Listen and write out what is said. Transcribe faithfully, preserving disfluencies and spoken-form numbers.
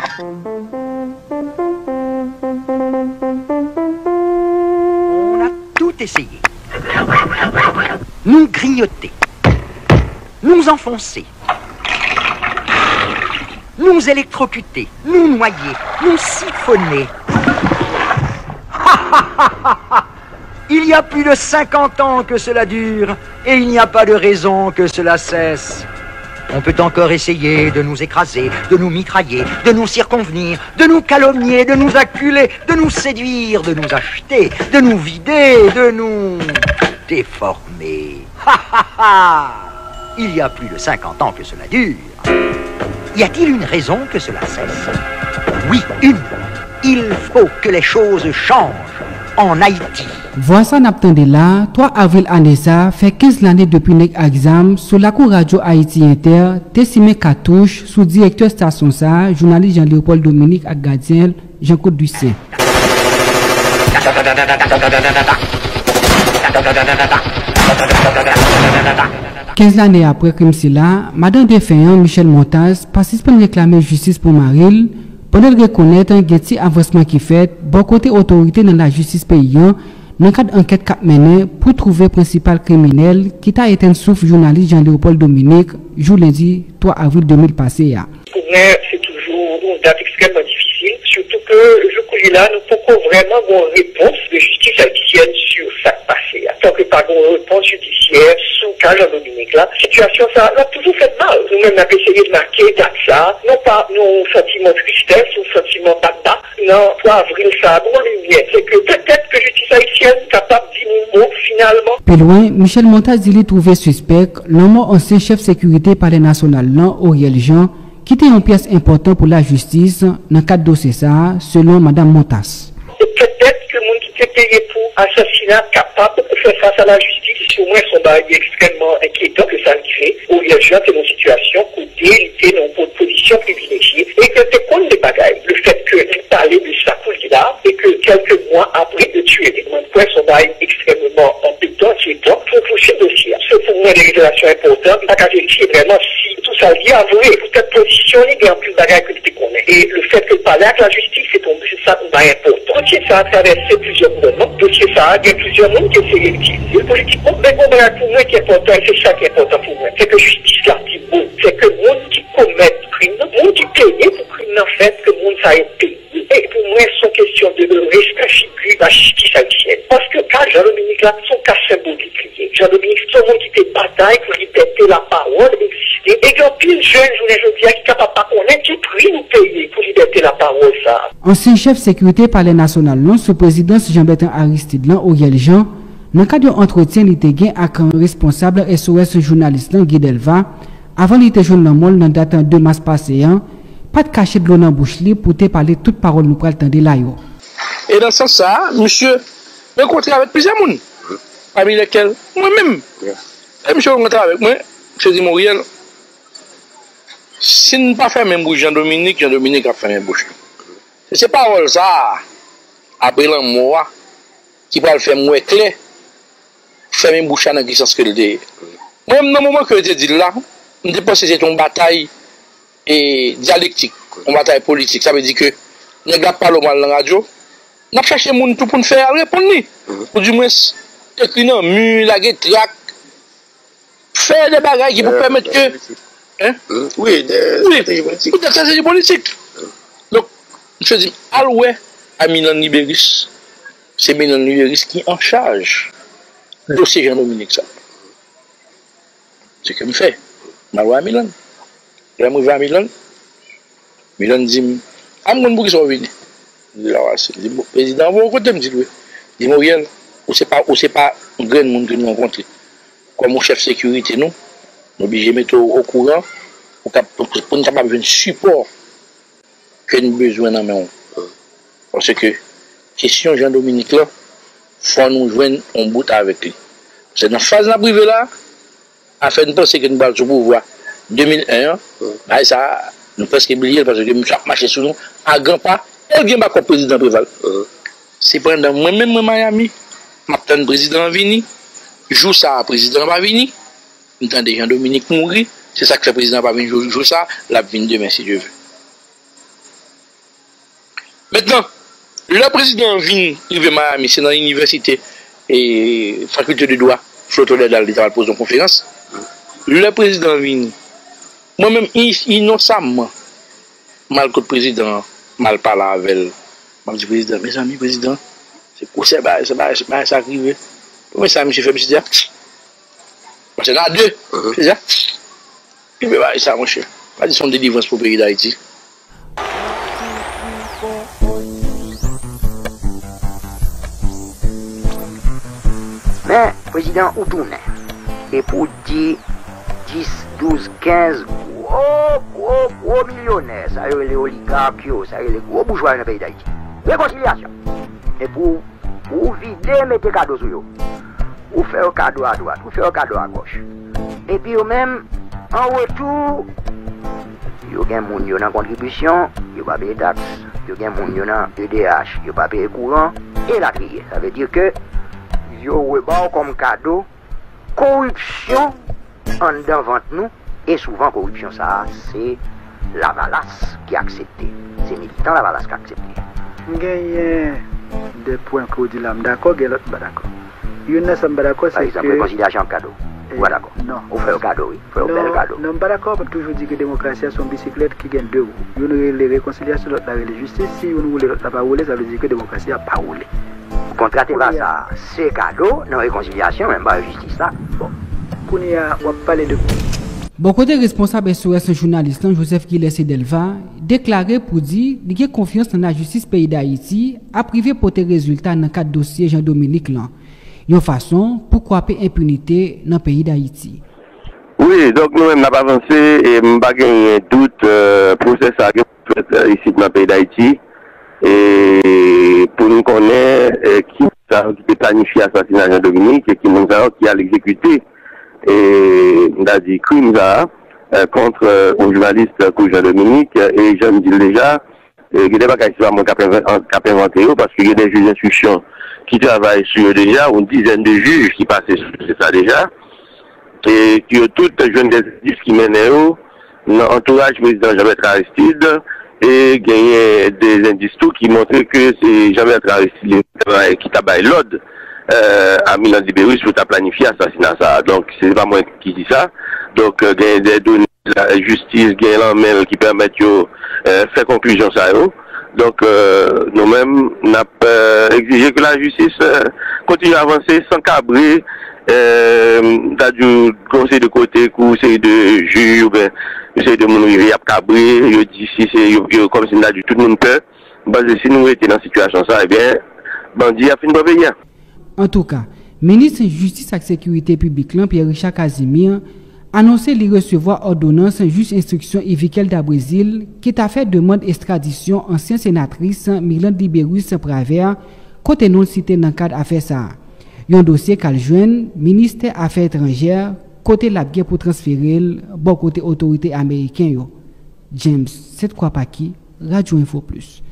On a tout essayé. Nou griyote. Nou anfonse. Nou elektrokite. Nou nwaye. Nou sifone. Il y a plus de cinquante ans que cela dure, et il n'y a pas de raison que cela cesse. On peut encore essayer de nous écraser, de nous mitrailler, de nous circonvenir, de nous calomnier, de nous acculer, de nous séduire, de nous acheter, de nous vider, de nous déformer. Ha ha ha! Il y a plus de cinquante ans que cela dure. Y a-t-il une raison que cela cesse? Oui, une. Il faut que les choses changent en Haïti. Vwa sa n ap tande la, twa avril ane sa, fè kenz lane depi nèg ak zam sou lakou Radyo Ayiti Entè te simen katouch sou direktè estasyon sa, jounalis Jean Léopold Dominique ak gadyen l, Jean Claude Ducé. Kenz lane apre krim sila, madan defen an, Michèle Montas, pa sispann reklame jistis pou mari l, pandan l rekonèt gen ti avansman ki fèt bò kote otorite nan lajistis peyi an nan kad ankèt k ap mennen pou twouve prensipal kriminèl ki ta etenn souf jounalis Jean Léopold Dominique jou lendi twa avril de mil pase a. Pou mwen, se toujou yon dat ekstrèmman difisil, sitou ke, jouk koulye la, nou poko vrèman gen yon repons de jistis ayisyèn sou sa k pase a. Tanke pa gen yon repons jidisyè sou ka Jean Dominique la, sitiyasyon sa a, l ap toujou fè n mal. Nou menm, n ap eseye make dat sa a, non pa nan yon santiman tristès, yon santiman baba, nan twa avril sa a, gon limyè, se ke petèt ke jistis ayisyèn kapab di nou mo finalman. Pi lwen, Michèle Montas di li twouve sispèk lanmò ansyen chèf sekirite Palè Nasyonal lan, Oriel Jean, ki te yon pyès enpòtan pou lajistis nan kad dosye sa a, selon Madam Montas. Se petèt ke moun ki te peye pou asasina kapab fè fas a lajistis. Pou mwen, se yon bagay ekstrèmman enkyetan ke sa rive. Oriel Jean te nan yon sitiyasyon kote li te nan yon po-, pozisyon privilejye e ke l te konn de bagay. Lefètke li pale de sa koulye la e ke kèlke mwa apre yo tiye li, mwen kwè se yon bagay ekstrèmman anbetan, enkyetan pou pouswiv dosye a. Se pou mwen de revelasyon enpòtan, m pa ka verifye vrèman si tout sa l di a vre. Poutèt pozisyon li, gen anpil bagay ke li te konnen. E lefètke l pale ak lajistis, se pou mwen, se sa yon bagay enpòtan. Dosye sa a travèse plizyè gouvènman. Dosye sa a gen plizyè moun ki eseye itilize l politikman. Men gon bagay pou mwen ki enpòtan, e se sa ki enpòtan pou mwen, se ke jistis la pi bon. Se ke moun ki komèt krim nan, moun ki peye pou krim nan fèt, ke moun sa yo peye. E pou mwen, se yon kesyon de respè figi lajistis ayisyèn. Paske ka Jean Dominique la, se yon ka senbolik li ye. Jean Dominique, se yon moun ki te batay pou libète lapawòl egziste. E gen anpil jèn, jounen jodi a, ki kapab pa konnen ki pri nou peye pou libète lapawòl sa a. Ansyen chèf sekirite Palè Nasyonal lan, sou prezidans Jean Bertrand Aristide lan, Oriel Jean, nan kad yon antretyen li te gen ak responsab S O S jounalis lan, Guy Delva, avan li te jwenn lanmò l nan dat de mas pase an, pa t kache dlo nan bouch li pou te pale tout pawòl nou pral tande la yo. E nan sans sa a, misye rankontre avèk plizyè moun, pami lèkèl mwen menm. E misye rankontre avèk mwen, misye di m, Oriel, si n pa fèmen bouch Jean Dominique, Jean Dominique ap fèmen bouch li. Se, se pawòl sa a, apre lanmò a, ki pral fè m wè klè, fèmen bouch la nan ki sans ke l te ye. Mwen menm, nan moman ke yo te di l la, m te panse se te yon batay, e, dyalektik, yon batay politik. Sa vle di ke nèg la ap pale w mal nan radyo, n ap chache moun tou pou n fè al reponn li. Oudimwens, ekri nan mi, lage trak, fè de bagay ki pou pèmèt ke, hein? Wi, de estrateji politik. Wi, de estrateji politik. Donk, misye di m, al wè a Milan Liberis. Se Milan Liberis ki an chaj dosye Jean Dominique sa. Se ke m fè. M al wè a Milan. Lè m rive a Milan, Milan di m, a m konn poukisa w vini. M di l a w ase. Li di m, bon, prezidan an voye w kote m, di l wi. Li di m, Oriel, ou se pa, ou se pa yon grenn moun ke n rankontre. Kòm ou chèf sekirite nou, nou oblije mete w okouran pou kap-, pou n kapab jwenn sipò ke n bezwen nan men w. Paske kesyon Jean Dominique lan, fò nou jwenn yon bout avèk li. Se nan faz n ap rive la, afè n panse ke n pral sou pouvwa de mil en an, bagay sa a, nou prèske bliye l paske misye ap mache sou nou a gran pa, e l gen bakòp prezidan Preval. Sepandan, mwen menm, mwen Miami, m ap tann prezidan an vini. Jou sa a, prezidan an pa vini. M tande Jean Dominique mouri. Se sa k fè prezidan an pa vini jou, jou sa a, l ap vin demen, si Dye vle. Mentnan, lè prezidan an vin rive Miami, se nan inivèsite e fakilte de dwa Florida Lauderdale li ta pral poze yon konferans. Lè prezidan an vini, mwen menm i- inosamman, m al kot prezidan an, m al pale avè l. M ap di prezidan, mezanmi, prezidan, se gwosè bagay, se bagay, se bagay sa k rive. Premye sa misye fè, misye di a, pase nan de. Misye di a, kite bagay sa, monchè. Pa di se yon delivrans pou peyi Dayiti. Men, prezidan, ou tounen. Epi w di dis, douz, kenz gwo, gwo, gwo milyonè, sa yo rele oligak yo, sa yo rele gwo boujwa yo nan peyi Dayiti. Rekonsilyasyon. Epi w, ou vide, mete kado sou yo. Ou fè yo kado adwat, ou fè yo kado agòch. Epi yo menm, an retou, yo gen moun yo nan kontribisyon, yo pa peye taks. Yo gen moun yo nan E D H, yo pa peye kouran, elatriye. Sa vle di ke yo reba w kòm kado koripsyon anndan vant nou, e souvan koripsyon sa a, se Lavalas ki aksepte. Se militan Lavalas ki aksepte. M genyen de pwen ke w di la, m dakò, gen lòt m pa dakò. Youn nan sa m pa dakò, se ke... Pa egzanp, rekonsilyasyon ak kado. Ou pa dakò? Non. Ou fè yo kado, wi. Fè yo bèl kado. Non, m pa dakò, m ap toujou di ke demokrasi a se yon bisiklèt ki gen de wou. Youn rele rekonsilyasyon, lòt la rele jistis. Si youn woule, lòt la pa woule, sa vle di ke demokrasi a pa woule. Kontra te pa sa, se kado nan rekonsilyasyon, men pa jistis la. Bon. Kounye a, w ap pale de... Bò kote responsab S O S nan jounalis lan, Joseph Gilles Edelva, deklare pou di li gen konfyans nan lajistis peyi Dayiti ap rive pote rezilta nan kad dosye Jean Dominique lan, yon fason pou kwape enpinite nan peyi Dayiti. Wi, donk nou menm n ap avanse e m pa genyen dout, euh, pwosè sa a gen pou fèt, euh, isit nan peyi Dayiti. E pou nou konnen, euh, ki moun sa yo ki te planifye asasina Jean Dominique e ki moun sa yo ki al egzekite, e m ta di, krim sa a, euh, kont, euh, yon jounalis tankou Jean Dominique, euh, e jan m di l deja, e gen de bagay se pa mwen k ap envan- k ap envante yo, paske gen de jij enstriksyon ki travay sou yo deja, yon dizèn de jij ki pase sou dosye sa deja, e yo tout jwenn de endis ki mennen yo nan antouraj prezidan Jean Bertrand Aristide, e genyen de endis tou ki montre ke se Jean Bertrand Aristide li menm ki ta bay lòd, euh, a Milan Liberus pou ta planifye asasina sa a. Donk, se pa mwen ki di sa. Donk, euh, genyen de done lajistis gen lan men l ki pèmèt yo, euh, fè konklizyon sa yo. Donk, euh, nou menm, n ap, euh, egzije ke lajistis, euh, kontinye avanse san kabre, euh, m ta di w, gon seri de kote kou seri de jij oubyen yon seri de moun rive, y ap kabre, yo di si se yo, yo kòmsi m ta di w tout moun pè. M panse si nou rete nan sitiyasyon sa, ebyen, bandi ap fin pran peyi a. Antouka, minis jistis ak sekirite piblik lan, Pierre Richard Casimir, anonse li resevwa òdonans jij enstriksyon Yviquel Dabrésil ki ta fè demann estradisyon ansyen senatris Mirlande Libérus Pravert, kote non l site nan kad afè sa a. Yon dosye k al jwenn ministè afè etranjè, kote l ap gen pou transfere l bò kote otorite ameriken yo. James Sainte-Croix Paquis, Radyo Info Plus.